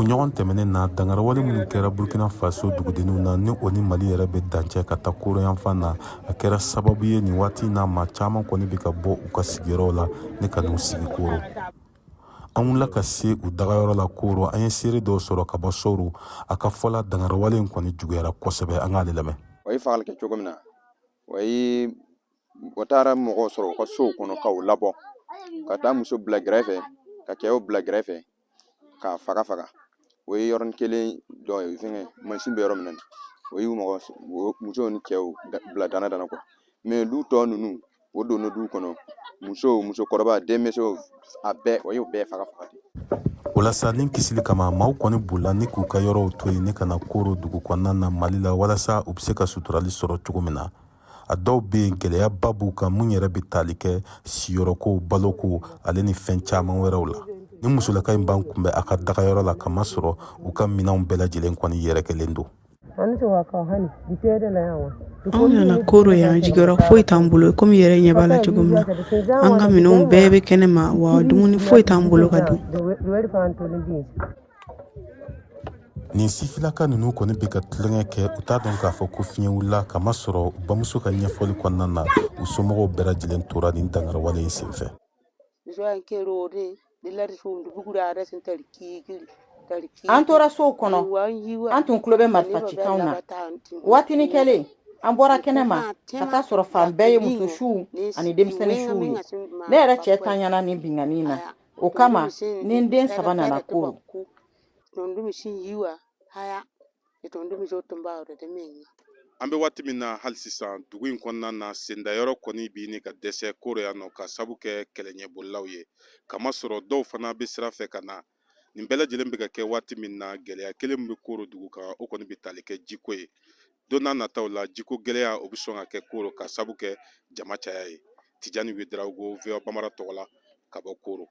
Kunɲɔgɔn tɛmɛnen na, dangariwale minnu kɛra Burkina Faso dugudenninw na, ni o ni Mali yɛrɛ bɛ dancɛ ka taa Koro yanfan na, a kɛra sababu ye nin waati na, maa caman kɔni bɛ ka bɔ u ka sigiyɔrɔw la ni ka n'u sigi Koro. An wulila ka se u dagayɔrɔ la Koro. An ye seere dɔw sɔrɔ ka bɔ Sɔru. A ka fɔ la, dangariwale in kɔni juguyara kosɛbɛ. An k'ale lamɛn. O ye fagali kɛ cogo min na, o ye o taara mɔgɔw sɔrɔ u ka sow kɔnɔ ka u labɔ ka taa muso bila gɛrɛfɛ, ka cɛw bila gɛrɛfɛ, k'a faga faga. O ye yɔrɔnin kelen dɔ ye, fɛngɛ mansin bɛ yɔrɔ min na, o ye mɔgɔ musow ni cɛw bila dana dana quoi. Mais du tɔ ninnu, o donna du kɔnɔ, musow, musokɔrɔba, denmisɛnw, a bɛɛ, o y'o bɛɛ faga faga ten. O la sa, ni kisili kama, maaw kɔni bolila ni k'u ka yɔrɔw to yen ni ka na Koro dugu kɔnɔna na Mali la, walasa u bɛ se ka suturali sɔrɔ cogo min na. A dɔw bɛ yen, gɛlɛyaba b'u kan, mun yɛrɛ bɛ tali kɛ siyɔrɔko, baloko, ale ni fɛn caman wɛrɛw la. Ni musolaka in b'an kunbɛn a ka dagayɔrɔ la, kamasɔrɔ u ka minɛnw bɛɛ lajɛlen kɔni yɛrɛkɛlen don. Anw nana Koro yan, jigiyɔrɔ foyi t'an bolo. Komi yɛrɛ ɲɛ b'a la cogo min na, an ka minɛnw bɛɛ bɛ kɛnɛ ma, wa dumuni foyi t'an bolo ka dun. Nin sifilaka ninnu kɔni bɛ ka tulonkɛ kɛ, u t'a dɔn k'a fɔ ko fiɲɛ wulila, kamasɔrɔ u bamuso ka ɲɛfɔli kɔnɔna na, u somɔgɔw bɛɛ lajɛlen tora nin dangariwale in senfɛ. An tora sow kɔnɔ, an tun tulo bɛ marifacikanw na. Waatinin kɛlen, an bɔra kɛnɛ ma ka taa sɔrɔ fan bɛɛ ye muso suw ani denmisɛnnin suw ye. Ne yɛrɛ cɛ tanyana nin binkanni na, o kama ni n den saba nana Koro. An bɛ waati min na hali sisan, dugu in kɔnɔna na, sendayɔrɔ kɔni bɛ ɲini ka dɛsɛ Koro yan nɔ, ka sabu kɛ kɛlɛɲɛbolilaw ye, kamasɔrɔ dɔw fana bɛ sira fɛ ka na. Nin bɛɛ lajɛlen bɛ ka kɛ waati min na, gɛlɛya kelen min bɛ Koro dugu kan, o kɔni bɛ tali kɛ jiko ye. Don n'a nataw la, jiko gɛlɛya, o bɛ sɔn ka kɛ Koro, ka sabu kɛ jama caya ye. Tijani Wedarawogo, VOA Bambara tɔgɔ la, ka bɔ Koro.